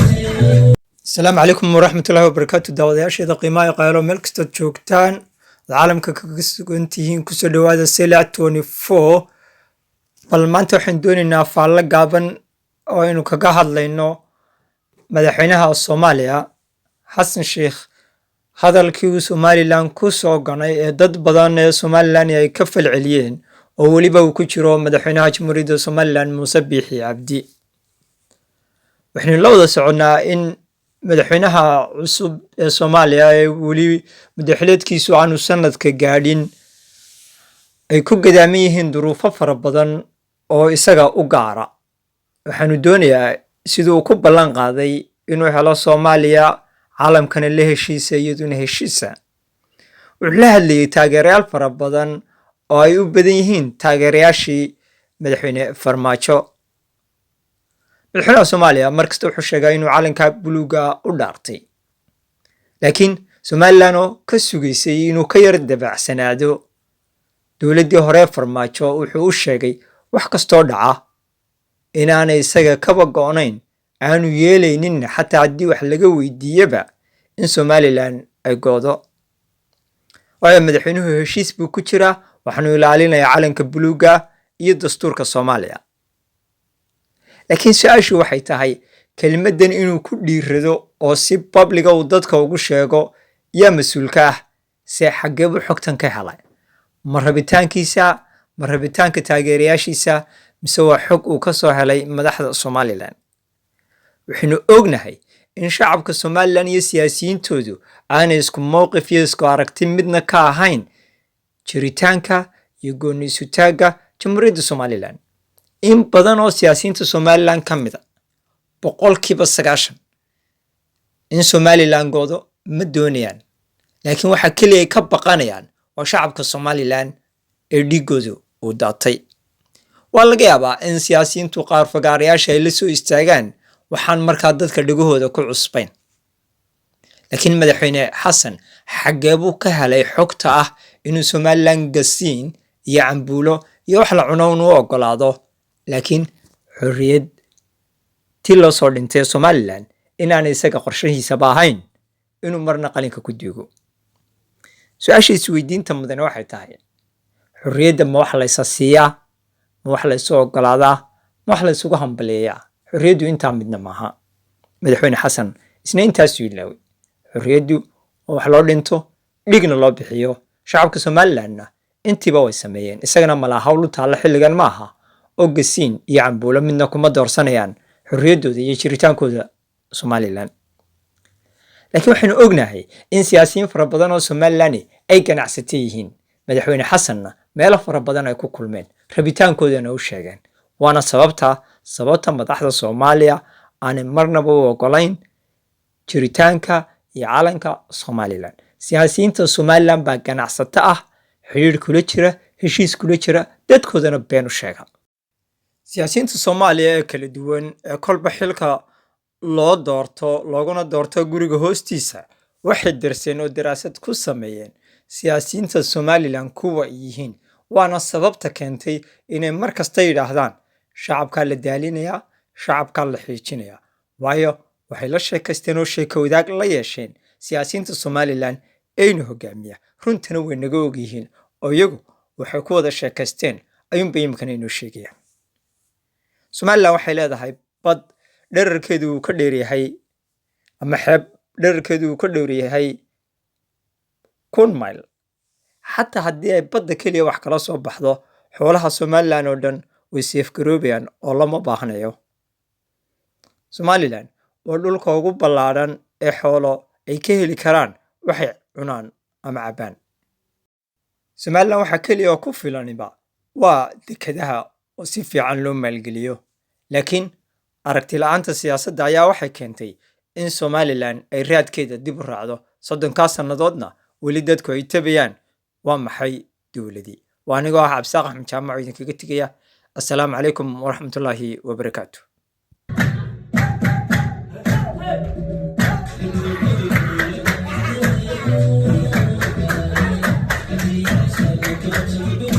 Asalaamu calaykum waraxmatullahi wabarakaatu. Daawadayaasheeda qiimaha iyo qaylo, meel kastood joogtaan, caalamka kaga sugan tihiin, kusoo dhawaada Selac 24. Bal maanta waxaan doonaynaa faallo gaaban oo aynu kaga hadlayno madaxweynaha Soomaaliya Xasan Sheikh, hadalkii uu Somaliland ku soo ganay ee dad badan ee Somaliland ay ka falceliyeen, oo weliba uu ku jiro madaxweynaha Jamhuuriyadda Somaliland Muuse Biixi Cabdi. Waxaynu la wada soconnaa in madaxweynaha cusub ee Soomaaliya, ee weli muddaxileedkiisu aanu sanadka gaadhin, ay ku gadaaman yihiin duruufo fara badan oo isaga u gaara. Waxaanu doonayaa, siduu ku ballan qaaday, inuu helo Soomaaliya caalamkana la heshiisa, iyaduna heshiisa. Wuxuu la hadlayay taageerayaal fara badan oo ay u badan yihiin taageerayaashii madaxweyne Farmaajo. Madaxweynaha Soomaaliya markasta wuxuu sheegaa inuu calanka buluuga u dhaartay, laakiin Somaliland oo ka sugaysay inuu ka yar dabacsanaado dowladdii hore Farmaajo, wuxuu u sheegay wax kastoo dhaca inaanay isaga kaba go'nayn, aanu yeelaynin xataa haddii wax laga weydiiyaba in Somaliland ay go'do, waayo madaxweynuhu heshiis buu ku jiraa, waxaanu ilaalinayaa calanka buluuga iyo dastuurka Soomaaliya. Laakiin su-aashu waxay tahay, kelimaddan inuu ku dhiirado oo si public-ga uu dadka ugu sheego, yaa mas-uulka ah? Se xaggee buu xogtan ka helay? Ma rabitaankiisa, ma rabitaanka taageerayaashiisa, mise waa xog uu ka soo helay madaxda Somaliland? Waxaynu ognahay in shacabka Somaliland iyo siyaasiyiintoodu aanay isku mowqif iyo isku aragti midna ka ahayn jiritaanka iyo gooni isutaagga Jamhuuriyadda Somaliland. In badan oo siyaasiyiinta Somaliland ka mida, 90%, in Somaliland go'do ma doonayaan, laakiin waxaa keliya ay ka baqanayaan waa shacabka Somaliland ee dhiigoodu uu daatay. Waa laga yaabaa in siyaasiyiintu qaar fagaarayaasha ay la soo istaagaan waxaan markaa dadka dhegahooda ku cusbayn, laakiin madaxweyne Xasan xaggee buu ka helay xogta ah inuu Somaliland gasiin iyo cambuulo iyo wax la cuno unu ogolaado, laakiin xorriyad tii loo soo dhintay Somaliland inaanay isaga qorshahiisaba ahayn inuu marna qalinka ku duugo? Su-aasha isweydiinta mudane waxay tahay, xorriyadda ma wax laysa siiyaa, ma wax laysu ogolaadaa, ma wax laysugu hambaleeyaa? Xorriyaddu intaa midna maaha. Madaxweyne Xasan isna intaasuu ilaaway. Xorriyaddu oo wax loo dhinto, dhigna loo bixiyo. Shacabka Somalilandna intiiba way sameeyeen. Isagana malaa hawl u taalla xilligan maaha, oo gasiin iyo cambuulo midna kuma doorsanayaan xorriyaddooda iyo jiritaankooda Somaliland. Laakiin waxaynu ognahay in siyaasiyiin fara badan oo Somaliland ay ganacsata yihiin, madaxweyne Xasanna meelo fara badan ay ku kulmeen, rabitaankoodana u sheegeen. Waana sababta madaxda Soomaaliya aanay marnaba u ogolayn jiritaanka iyo calanka Somaliland. Siyaasiyiinta Somaliland baa ganacsato ah, xidhiir kula jira, heshiis kula jira, dadkoodana been u sheega. Siyaasiyiinta Soomaaliya ee kala duwan ee kolba xilka loo doorto, looguna doorto guriga hoostiisa, waxay darseen oo daraasad ku sameeyeen siyaasiyiinta Somaliland kuwa ay yihiin. Waana sababta keentay inay mar kasta yidhaahdaan shacabkaa la daalinayaa, shacabkaa la xiijinayaa, waayo waxay la sheekaysteen oo sheeko wadaag la yeesheen siyaasiyiinta Somaliland eyna hogaamiya. Runtana way naga ogyihiin, oo iyagu waxay ku wada sheekaysteen ayuunbay iminkana inoo sheegayaan. Somaliland waxay leedahay bad dherarkeedu uu ka dheeryahay, ama xeeb dherarkeedu uu ka dheeryahay 1000 mayl. Xataa haddii ay badda keliya wax kala soo baxdo, xoolaha Somaliland oo dhan way safe-garoobayaan oo lama baahnayo. Somaliland waa dhulka ugu ballaadhan ee xoolo ay ka heli karaan waxay cunaan ama cabbaan. Somaliland waxaa keliya oo ku filaniba waa dekedaha oo si fiican loo maalgeliyo. Laakiin aragti la'aanta siyaasadda ayaa waxay keentay in Somaliland ay raadkeeda dib u raacdo 30-kaa sannadoodna, weli dadku ay tabayaan waa maxay dowladii. Waa anigoo ah Cabsaaq Axmed Jaamac oo idinkaga tegaya. Assalaamu calaykum waraxmatullaahi wabarakaatu. Thank you.